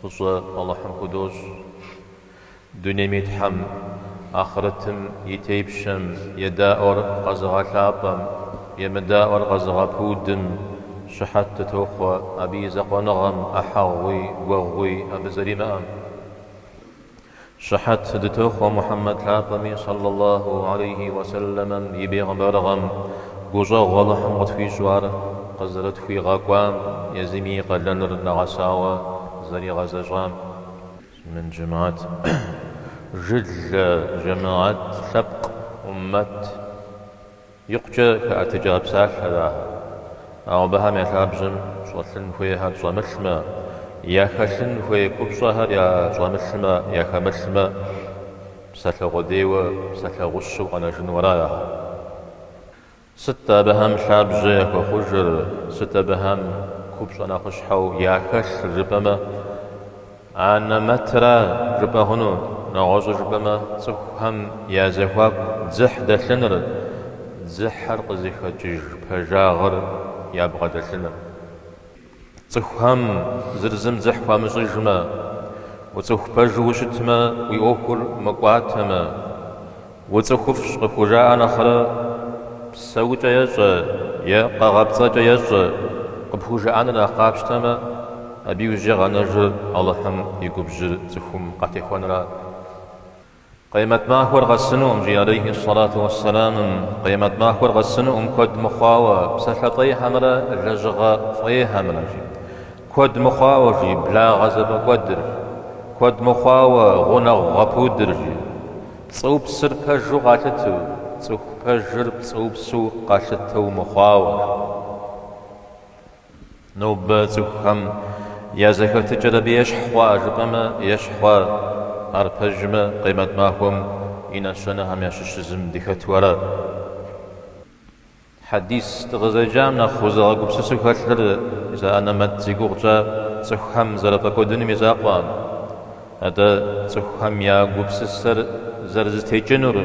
Фӏыщӏэ Алыхьым худощӏ. Дунейм и Тхьэм, ахърэтым и тепщэм, едаӏуэр къэзыгъэлъапӏэм, емыдаӏуэр къэзыгъэпудым щыхьэт дытохъуэ абы и закъуэныгъэм, ӏыхьэгъуи, гуэгъуи абы зэримыӏэм. Щыхьэт дытохъуэ Мухьэммэд лъапӏэми, сэллаллаху алейхи уэсэллэмэм, и бегъымбарыгъэм, гущӏэгъу Алыхьым къытхуищӏу ар къызэрытхуигъэкӏуам, езыми и къалэныр нэгъэсауэ зэригъэзэщӏам. Муслъымэн джэмэхьэт, жылэ, жэмыхьэт, лъэпкъ, ӏуммэт. Икъукӏэ хэӏэтыкӏа псалъэр ахэр. Ауэ абыхэм я лъабжьэм щӏэлъын хуейхэр щӏэмылъмэ, яхэлъын хуей купщӏэхэр ящӏэмылъмэ, яхэмылъмэ, псалъэ къудейуэ, псалъэ гъущэу къэнэжыну ара ахэр. Сыт абыхэм лъабжьэ яхуэхъужыр, сыт абыхэм купщӏэ нэхъыщхьэу яхэлъыр жыпӏэмэ, Анэмэтра жыпӏэ хъуну, нэгъуэщӏу жыпӏэмэ, цӏыхухэм я зэхуаку дзыхь дэлъыныр, дзыхьыр къызыхэкӏыж пэжагъыр ябгъэдэлъыныр. Цӏыхухэм зыр зым дзыхь хуамыщӏыжмэ, уцӏыху пэжу ущытмэ, уи ӏуэхур мыкӏуатэмэ, Уцӏыхуфӏщ къыхужаӏэ нэхърэ псэукӏэ ещӏэ е къэгъэпцӏэкӏэ ещӏэ къыпхужаӏэныр нэхъ къапщтэмэ, абы иужькӏэ къэнэжыр Алыхьым и губжьыр цӏыхум къатехуэнра. Къемэт махуэр къэсынукъым, жи алейхи сэлату уэсэламым, къемэт махуэр къэсынукъым куэд мыхъуауэ, псалъэ фӏейхэмрэ лэжьыгъэ фӏейхэмрэ, жи. Куэд мыхъуауэ, жи, благъэ зэфӏэкӏуэдыр, куэд мыхъуауэ, гъунэгъу гъэпудыр, жи. Пцӏыупсыр пэжу къалъытэу, цӏыху пэжыр пцӏыупсу къалъытэу мыхъуауэ. Нобэ цӏыхухэм я зэхэтыкӏэр абы ещхь хъуа жыпӏэмэ, ещхь хъуа, ар пэжмэ, къемэт махуэм и нэщэнэхэм ящыщ зым дыхэту ара? Хьэдис дыкъызэджам нэхъ узыгъэгупсысу хэлъыр мис а анэмэт зи гугъу тщӏа цӏыхухэм зэрыфӏэкӏуэдынум и закъуэкъым, атӏэ цӏыхухэм я гупсысэр зэрызэтекӏынур,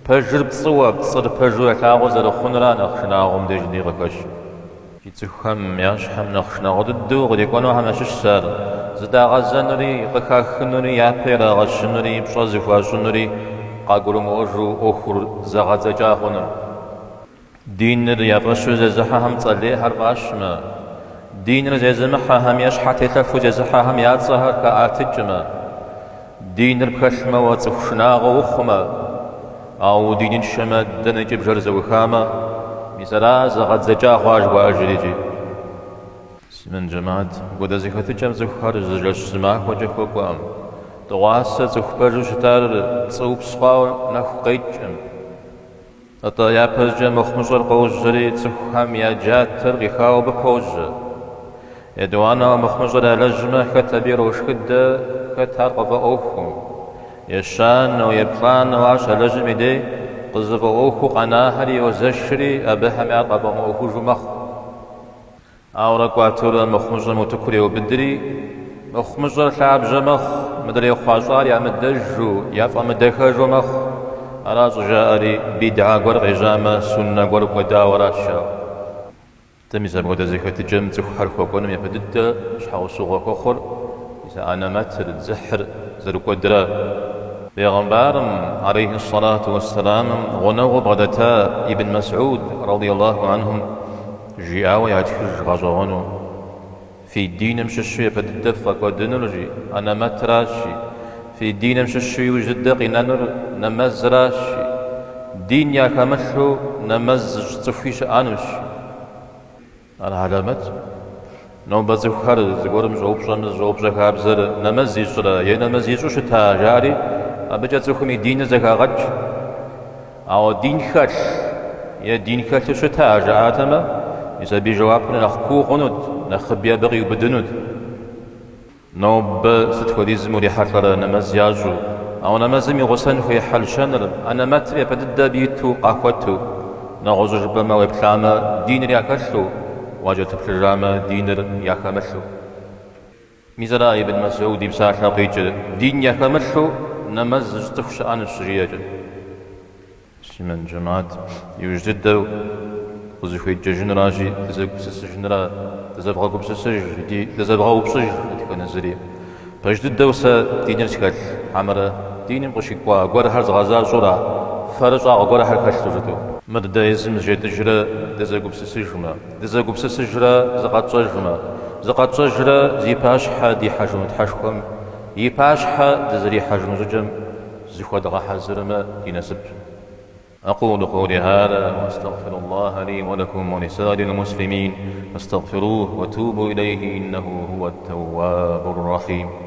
пэжыр пцӏыуэ, пцӏыр пэжу ялъагъуу зэрыхъунура нэхъ шынагъуэм деж ди къыхэщыр. Икӏи цӏыхухэм я щхьэм нэхъ шынагъуэ дыдэу кърикӏуэнухэм ящыщщ ар, зыдагъэзэнури, къыхахынури, япэ ирагъэщынури, пщӏэ зыхуащӏынури къагурымыӏуэжу ӏуэхур зэгъэдзэкӏа хъуныр. Диныр я фӏэщу зезыхьэхэм цӏэ лейхэр фӏащмэ, диныр зезымыхьэхэм е щхьэтелъэфу зезыхьэхэм я цӏэхэр хаӏэтыкӏмэ, Диныр пхэлъмэ, уэ цӏыху шынагъуэ ухъумэ, ауэ удиныншэмэ, дэнэкӏи бжэр зэӏухамэ, мис ара зэгъэдзэкӏа хъуа жыхуаӏэжыр икӏи. Муслъымэн джэмэхьэт, апхуэдэ зэхэтыкӏэм цӏыхухэр зы жэщ-зы махуэкӏэ хуэкӏуэкъым. Дыгъуасэ цӏыху пэжу щытар пцӏыупс хъуауэ нэху къекӏкъым. Атӏэ, япэщӏыкӏэ мыхъумыщӏэр къожьэри, цӏыхухэм я джатэр къихауэ абы пожьэ. Етӏуанэуэ мыхъумыщӏэр ялэжьмэ, хэт абы ирошхыдэ, хэт ар къыфӏэӏуэхукъым. Ещанэу, еплӏанэу ар щалэжьым и дей къызыфӏэӏуэхуу къэнахэри йозэшри, абыхэми ар къафӏэмыӏуэхужу мэхъу. Ауэрэ кӏуатэурэ мыхъумыщӏэм утыкур еубыдри, мыхъумыщӏэр лъабжьэ мэхъу, мыдрей хъуащӏар ямыдэжу, яфӏэмыдэхэжу мэхъу. Ара щӏыжаӏэри, бидгьэ гуэр къежьамэ, суннэ гуэр кӏуэдауэ аращ жаӏэу. Атӏэ мис апхуэдэ зэхэтыкӏэм цӏыхухэр хуэкӏуэным япэ дыдэ щхьэусыгъуэ хуэхъур мис а анэмэтыр, дзыхьыр зэрыкӏуэдра. Бегъымбарым, алейхи ссалату уэсселамым, гъунэгъуу бгъэдэта Ибн Мэсӏуд, радиаллаху анхум, Жиӏауэ ятхыж гъэщӏэгъуэну, Фи диным щыщу япэ дыдэ ффӏэкӏуэдынур, жи, анэмэтращ, жи. Фи диным щыщу иужь дыдэ къинэнур нэмэзращ, жи. Дин яхэмылъу нэмэз зыщӏ цӏыхуи щыӏэнущ, жи. Ар хьэлэмэт. Нобэ цӏыхухэр зыгуэрым щӏэупщӏэмэ, зыщӏэупщӏэ хабзэр нэмэз ищӏрэ е нэмэз ищӏу щыта, жари, абыкӏэ цӏыхум и диныр зэхагъэкӏ. Ауэ дин хэлъ е дин хэлъу щыта жаӏатэмэ, мис абы и жэуапыр нэхъ куу хъунут, нэхъыби абы къиубыдынут. Нобэ сыт хуэдизым урихьэлӏэрэ нэмэз ящӏу, ауэ нэмэзым и гъусэн хуей хьэл-щэныр, анэмэтыр япэ дыдэ абы иту къахуэту, нэгъуэщӏу жыпӏэмэ уеплъамэ, диныр яхэлъу, уакӏэлъыплъыжамэ, диныр яхэмылъу. Мис ара Ибн Мэсӏуд и псалъэм къикӏыр, дин яхэмылъу нэмэз зыщӏ цӏыху щыӏэнущ щыжиӏэкӏэ. Муслъымэн джэмэхьэт, иужь дыдэу къызыхуедджэжынуращи, дызэгупсысыжынура, дызэвгъэгупсысыж икӏи дызэвгъэупщӏыж дэтхэнэ. дэтхэнэ зыри. Пэж дыдэу сэ диныр схэлъ, хьэмэрэ диным къыщыкӏуа гуэрхэр згъэзащӏэура, фэрыщӏагъ гуэрхэр хэлъу жытӏэу. Мыр дэ езым зыжетӏыжрэ дызэгупсысыжмэ, дызэгупсысыжрэ зыкъэтщӏэжмэ, зыкъэтщӏэжрэ зи пащхьэ дихьэжыну Тхьэшхуэм и пащхьэ дызэрихьэжыну щӏыкӏэм зыхуэдгъэхьэзырмэ ди насыпщ. أقول قولي هذا وأستغفر الله لي ولكم ولسائر المسلمين فاستغفروه وتوبوا إليه إنه هو التواب الرحيم.